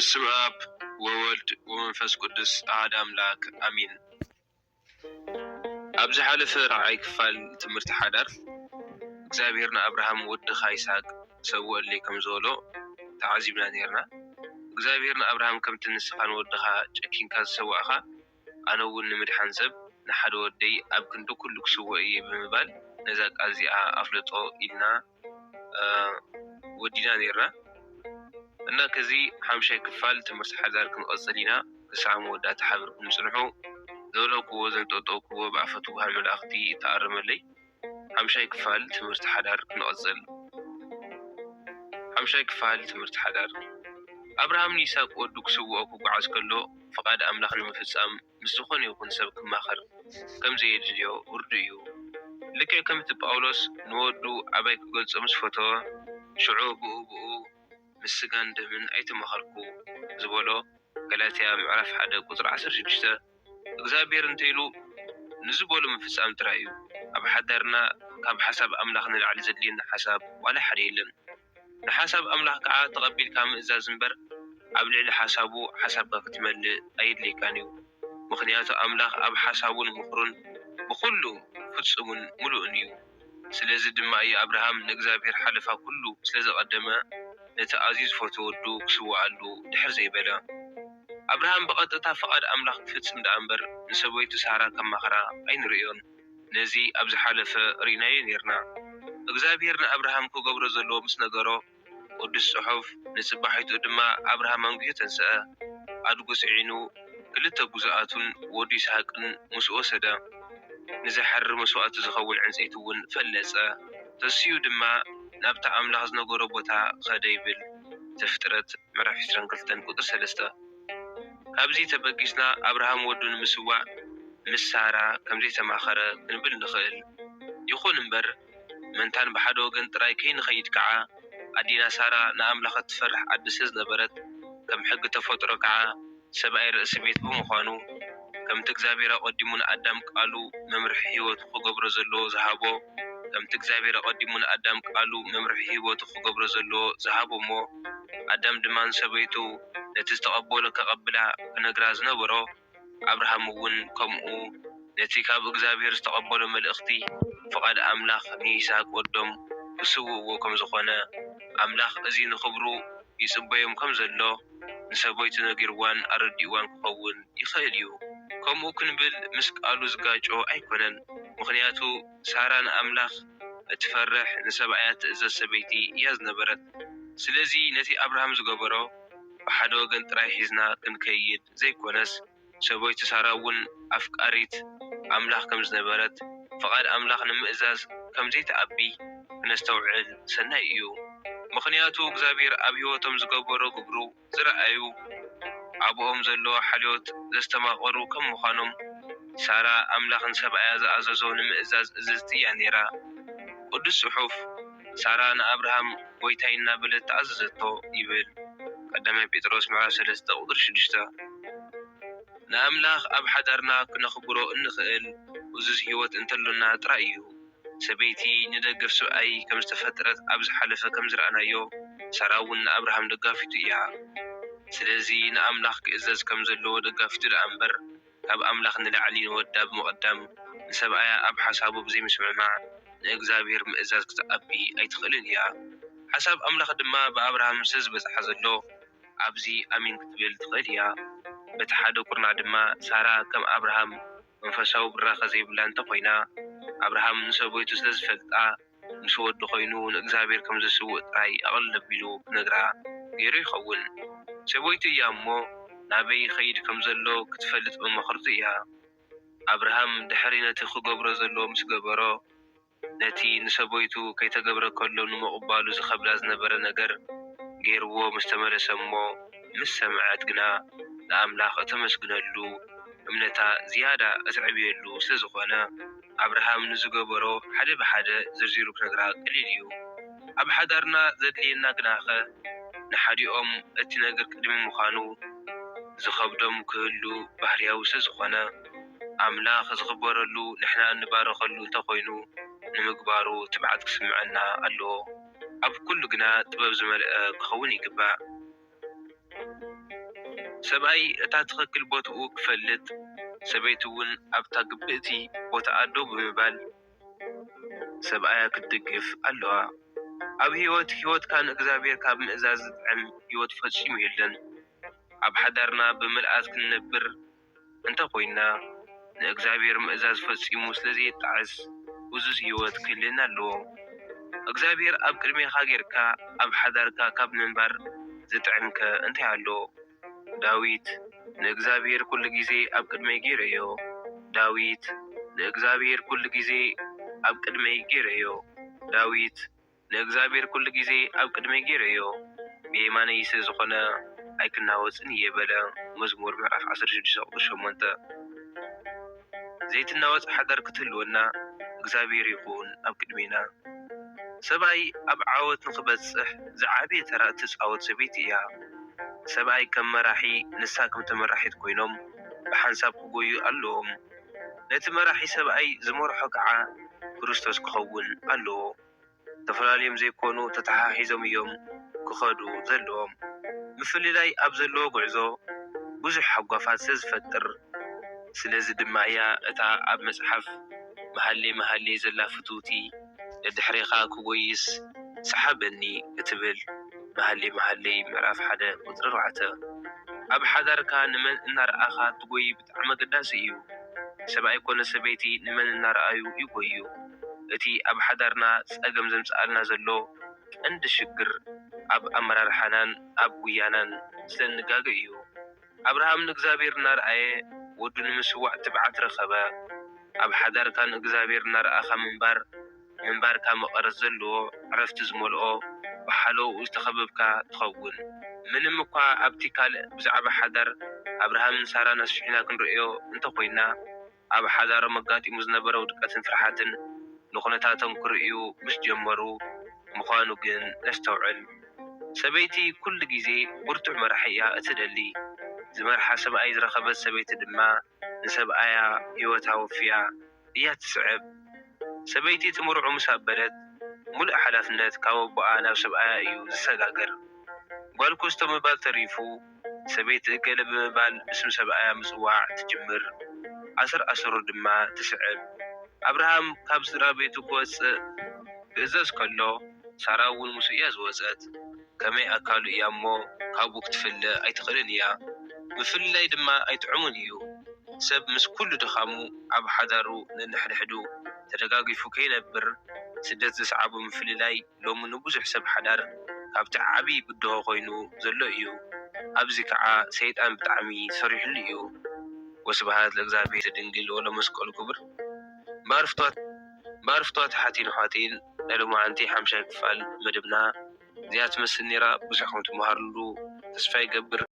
በስመ አብ ወወልድ ወመንፈስ ቅዱስ አሐድ አምላክ አሚን። ኣብ ዝሓለፈ ራብዓይ ክፋል ትምህርቲ ሓዳር እግዚኣብሔር ንኣብርሃም ወድኻ ይስሐቅ ሰውኣለይ ከም ዝበሎ ተዓዚብና ነይርና። እግዚኣብሔር ንኣብርሃም ከምቲ ንስኻ ንወድኻ ጨኪንካ ዝሰዋእኻ ኣነ እውን ንምድሓን ሰብ ንሓደ ወደይ ኣብ ክንዲ ኩሉ ክስውእ እየ ብምባል ነዛ ቃል እዚኣ ኣፍለጦ ኢልና ወዲና ነይርና እና ከዚ ሓምሻይ ክፋል ትምህርቲ ሓዳር ክንቐፅል ኢና። ክሳዕ መወዳእታ ሓቢርኩም ፅንሑ። ዘውለቅዎ ዘንጠጠውክዎ ብኣፈ ትጉሃን መላእኽቲ ይተኣረመለይ። ሓምሻይ ክፋል ትምህርቲ ሓዳር ክንቐፅል። ሓምሻይ ክፋል ትምህርቲ ሓዳር። ኣብርሃም ንይስሐቅ ወዱ ክስውኦ ክጓዓዝ ከሎ ፍቓድ ኣምላኽ ንምፍጻም ምስ ዝኾነ ይኹን ሰብ ክማኸር ከም ዘየድልዮ ውርዱ እዩ። ልክዕ ከምቲ ጳውሎስ ንወዱ ኣባይ ክገልጾ ምስ ፈተወ፣ ሽዑ ብኡ ብኡ ምስ ስጋን ደምን ኣይተማኸርኩ ዝበሎ፣ ገላትያ ምዕራፍ ሓደ ቁጽሪ ዓሰርተ ሽዱሽተ፣ እግዚኣብሔር እንተኢሉ ንዝበሎ ምፍጻም ጥራይ እዩ። ኣብ ሓዳርና ካብ ሓሳብ ኣምላኽ ንላዕሊ ዘድልየና ሓሳብ ዋላ ሓደ የለን። ንሓሳብ ኣምላኽ ከኣ ተቐቢልካ ምእዛዝ እምበር፣ ኣብ ልዕሊ ሓሳቡ ሓሳብካ ክትመልእ ኣየድልየካን እዩ። ምኽንያቱ ኣምላኽ ኣብ ሓሳቡን ምኽሩን ብኹሉ ፍጹምን ምሉእን እዩ። ስለዚ ድማ እዩ ኣብርሃም ንእግዚኣብሔር ሓለፋ ኩሉ ስለ ዘቐደመ፣ ነቲ ኣዝዩ ዝፈትዎ ወዱ ክስውኣሉ ድሕር ዘይበለ። ኣብርሃም ብቐጥታ ፍቓድ ኣምላኽ ክፍጽም ደኣ እምበር፣ ንሰበይቱ ሳራ ከማኽራ ኣይንርእዮን። ነዚ ኣብ ዝሓለፈ ርኢናዮ ኔርና። እግዚኣብሔር ንኣብርሃም ክገብሮ ዘለዎ ምስ ነገሮ፣ ቅዱስ ጽሑፍ ንጽባሒቱ ድማ ኣብርሃም ኣንጊሁ ተንስአ፣ ኣድጉ ጽዒኑ፣ ክልተ ግዙኣቱን ወዱ ይስሐቅን ምስኡ ወሰደ። ንዝሓሪ መስዋእቲ ዝኸውን ዕንጸይቲ እውን ፈለጸ። ተሲኡ ድማ ናብቲ ኣምላኽ ዝነገሮ ቦታ ኸደ ይብል። ዘፍጥረት ምዕራፍ ዕስራን ክልተን ቁጽሪ ሰለስተ። ካብዚ ተበጊስና ኣብርሃም ወዱ ንምስዋእ ምስ ሳራ ከም ዘይተማኸረ ክንብል ንኽእል። ይኹን እምበር መንታን ብሓደ ወገን ጥራይ ከይንኸይድ ከዓ ኣዴና ሳራ ንኣምላኽ እትፈርሕ ኣደ ስለ ዝነበረት ከም ሕጊ ተፈጥሮ ከዓ ሰብኣይ ርእሲ ቤት ብምዃኑ ከምቲ እግዚኣብሔር ኣቐዲሙ ንኣዳም ቃሉ መምርሒ ህይወቱ ክገብሮ ዘለዎ ዝሃቦ ከምቲ እግዚኣብሔር ኣቐዲሙ ንኣዳም ቃሉ መምርሒ ህይወቱ ክገብሮ ዘለዎ ዝሃቦ እሞ ኣዳም ድማ ንሰበይቱ ነቲ ዝተቐበሎ ከቐብላ ክነግራ ዝነበሮ ኣብርሃም እውን ከምኡ ነቲ ካብ እግዚኣብሔር ዝተቐበሎ መልእኽቲ ፍቓድ ኣምላኽ ንይስሃቅ ወዶም ክስውእዎ ከም ዝኾነ ኣምላኽ እዚ ንኽብሩ ይጽበዮም ከም ዘሎ ንሰበይቱ ነጊርዋን ኣረዲእዋን ክኸውን ይኽእል እዩ። ከምኡ ክንብል ምስ ቃሉ ዝጋጮ ኣይኮነን። ምኽንያቱ ሳራ ንኣምላኽ እትፈርሕ ንሰብኣያ ትእዘዝ ሰበይቲ እያ ዝነበረት። ስለዚ ነቲ ኣብርሃም ዝገበሮ ብሓደ ወገን ጥራይ ሒዝና ክንከይድ ዘይኮነስ ሰበይቱ ሳራ እውን ኣፍቃሪት ኣምላኽ ከም ዝነበረት ፍቓድ ኣምላኽ ንምእዛዝ ከም ዘይትኣቢ ክነስተውዕል ሰናይ እዩ። ምኽንያቱ እግዚኣብሔር ኣብ ህይወቶም ዝገበሮ ግብሩ ዝረኣዩ ኣብኦም ዘሎ ሓልዮት ዘስተማቐሩ ከም ምዃኖም ሳራ ኣምላኽ ንሰብኣያ ዝኣዘዞ ንምእዛዝ እዝዝቲ እያ ነይራ። ቅዱስ ጽሑፍ ሳራ ንኣብርሃም ጎይታይ እናበለት ተኣዘዘቶ ይብል። ቀዳማይ ጴጥሮስ ምዕራፍ ሰለስተ ቁጽሪ ሽዱሽተ። ንኣምላኽ ኣብ ሓዳርና ክነኽብሮ እንኽእል እዙዝ ህይወት እንተሎና ጥራይ እዩ። ሰበይቲ ንደገፍ ሰብኣይ ከም ዝተፈጥረት ኣብ ዝሓለፈ ከም ዝረኣናዮ ሳራ እውን ንኣብርሃም ደጋፊቱ እያ። ስለዚ ንኣምላኽ ክእዘዝ ከም ዘለዎ ደጋፊቱ ደኣ እምበር ካብ ኣምላኽ ንላዕሊ ንወዳ ብምቕዳም ንሰብኣያ ኣብ ሓሳቡ ብዘይምስምዕማዕ ንእግዚኣብሔር ምእዛዝ ክትኣቢ ኣይትኽእልን እያ። ሓሳብ ኣምላኽ ድማ ብኣብርሃም ስለ ዝበጽሓ ዘሎ ኣብዚ ኣሚን ክትብል ትኽእል እያ። በቲ ሓደ ኩርናዕ ድማ ሳራ ከም ኣብርሃም መንፈሳዊ ብራኸ ዘይብላ እንተኾይና ኣብርሃም ንሰበይቱ ስለ ዝፈልጣ ምስ ወዱ ኮይኑ ንእግዚኣብሔር ከም ዘስውእ ጥራይ ኣቕልል ኣቢሉ ክነግራ ገይሩ ይኸውን። ሰበይቱ እያ እሞ ናበይ ይኸይድ ከም ዘሎ ክትፈልጥ መማኽርቱ እያ። ኣብርሃም ድሕሪ ነቲ ክገብሮ ዘለዎ ምስ ገበሮ ነቲ ንሰበይቱ ከይተገብረ ከሎ ንምቕባሉ ዝኸብዳ ዝነበረ ነገር ገይርዎ ምስ ተመለሰ እሞ ምስ ሰምዐት ግና ንኣምላኽ እተመስግነሉ እምነታ ዝያዳ እትዕብየሉ ስለ ዝኾነ ኣብርሃም ንዝገበሮ ሓደ ብሓደ ዘርዚሩ ክነግራ ቀሊል እዩ። ኣብ ሓዳርና ዘድልየና ግናኸ ንሓዲኦም እቲ ነገር ቅድሚ ምዃኑ ዝኸብዶም ክህሉ ባህርያዊ ስለ ዝኾነ ኣምላኽ ዝኽበረሉ ንሕና እንባረኸሉ እንተኾይኑ ንምግባሩ ትብዓት ክስምዐና ኣለዎ። ኣብ ኩሉ ግና ጥበብ ዝመልአ ክኸውን ይግባእ። ሰብኣይ እታ ትኽክል ቦትኡ ክፈልጥ፣ ሰበይቲ እውን ኣብታ ግብእቲ ቦታኣ ደው ብምባል ሰብኣያ ክትድግፍ ኣለዋ። ኣብ ህይወት፣ ህይወትካ ንእግዚኣብሔር ካብ ምእዛዝ ዝጥዕም ህይወት ፈጺሙ የለን። ኣብ ሓዳርና ብምልኣት ክንነብር እንተ ኮይና፣ ንእግዚኣብሔር ምእዛዝ ፈጺሙ ስለ ዘየጣዕስ፣ ውዙዝ ህይወት ክህልየና ኣለዎ። እግዚኣብሔር ኣብ ቅድሜኻ ጌርካ ኣብ ሓዳርካ ካብ ምንባር ዝጥዕምከ እንታይ ኣሎ? ዳዊት፣ ንእግዚኣብሔር ኩሉ ግዜ ኣብ ቅድመይ ጌረዮ። ዳዊት፣ ንእግዚኣብሔር ኩሉ ግዜ ኣብ ቅድመይ ጌረዮ። ዳዊት፣ ንእግዚኣብሔር ኩሉ ግዜ ኣብ ቅድመይ ጌረዮ። ብየማነይ ስለ ዝኾነ ኣይክናወጽን እየ በለ። መዝሙር ምዕራፍ ዓሰርተ ሽዱሽተ ቁጽሪ ሸሞንተ። ዘይትናወጽ ሓዳር ክትህልወና እግዚኣብሔር ይኹን ኣብ ቅድሜና። ሰብኣይ ኣብ ዓወት ንኽበጽሕ ዝዓበየ ተራ እትጻወት ሰበይቲ እያ። ሰብኣይ ከም መራሒ፣ ንሳ ከም ተመራሒት ኮይኖም ብሓንሳብ ክጎዩ ኣለዎም። ነቲ መራሒ ሰብኣይ ዝመርሖ ከዓ ክርስቶስ ክኸውን ኣለዎ። ተፈላልዮም ዘይኮኑ ተተሓሒዞም እዮም ክኸዱ ዘለዎም። ምፍልላይ ኣብ ዘለዎ ጉዕዞ ብዙሕ ሓጓፋት ስለ ዝፈጥር፣ ስለዚ ድማ እያ እታ ኣብ መጽሓፍ መሃሌ መሃሌ ዘላ ፍትውቲ፣ "ንድሕሬኻ ክጎይስ ሰሓበኒ" እትብል። መሃሌ መሃሌ ምዕራፍ ሓደ ቁጽሪ ኣርባዕተ። ኣብ ሓዳርካ ንመን እናረኣኻ ትጎይ ብጣዕሚ ኣገዳሲ እዩ። ሰብኣይ ኮነ ሰበይቲ ንመን እናረኣዩ ይጎዩ? እቲ ኣብ ሓዳርና ጸገም ዘምጽኣልና ዘሎ ቀንዲ ሽግር ኣብ ኣመራርሓናን ኣብ ጉያናን ስለ እንጋገ እዩ። ኣብርሃም ንእግዚኣብሔር እናረኣየ ወዱ ንምስዋዕ ትብዓት ረኸበ። ኣብ ሓዳርካ ንእግዚኣብሔር እናረኣኻ ምንባር፣ ምንባርካ መቐረት ዘለዎ፣ ዕረፍቲ ዝመልኦ፣ ብሓለውኡ ዝተኸበብካ ትኸውን። ምንም እኳ ኣብቲ ካልእ ብዛዕባ ሓዳር ኣብርሃምን ሳራን ኣስፊሕና ክንርእዮ እንተኾይንና፣ ኣብ ሓዳሮም ኣጋጢሙ ዝነበረ ውድቀትን ፍርሓትን ንኹነታቶም ክርእዩ ምስ ጀመሩ ምዃኑ ግን ነስተውዕል። ሰበይቲ ኩሉ ግዜ ብርቱዕ መራሒ እያ እትደሊ። ዝመርሓ ሰብኣይ ዝረኸበት ሰበይቲ ድማ ንሰብኣያ ህይወታ ወፍያ እያ ትስዕብ። ሰበይቲ ትምርዑ ምስ ኣበለት፣ ሙሉእ ሓላፍነት ካብ ኣቦኣ ናብ ሰብኣያ እዩ ዝሰጋገር። ጓል ኮስቶ ምባል ተሪፉ፣ ሰበይቲ እገለ ብምባል ብስም ሰብኣያ ምጽዋዕ ትጅምር። ኣሰር ኣሰሩ ድማ ትስዕብ። ኣብርሃም ካብ ስድራ ቤቱ ክወጽእ ክእዘዝ ከሎ፣ ሳራ እውን ምስኡ እያ ዝወጸት። ከመይ ኣካሉ እያ እሞ ካብኡ ክትፍለ ኣይትኽእልን እያ። ምፍልላይ ድማ ኣይጥዕሙን እዩ። ሰብ ምስ ኩሉ ድኻሙ ኣብ ሓዳሩ ነንሕድሕዱ ተደጋጊፉ ከይነብር፣ ስደት ዘስዓቦ ምፍልላይ ሎሚ ንብዙሕ ሰብ ሓዳር ካብቲ ዓቢ ብድሆ ኮይኑ ዘሎ እዩ። ኣብዚ ከዓ ሰይጣን ብጣዕሚ ሰሪሕሉ እዩ። ወስብሃት ለእግዚኣብሔር ድንግል ወለመስቀሉ ክቡር። ባርፍቷት ባርፍቷት ሓቲን ሓቲን ናይ ሎማዓንቲ ሓምሻይ ክፋል መደብና እዚኣ ትመስል ነይራ። ብዙሕ ከም ትመሃርሉ ተስፋ ይገብር።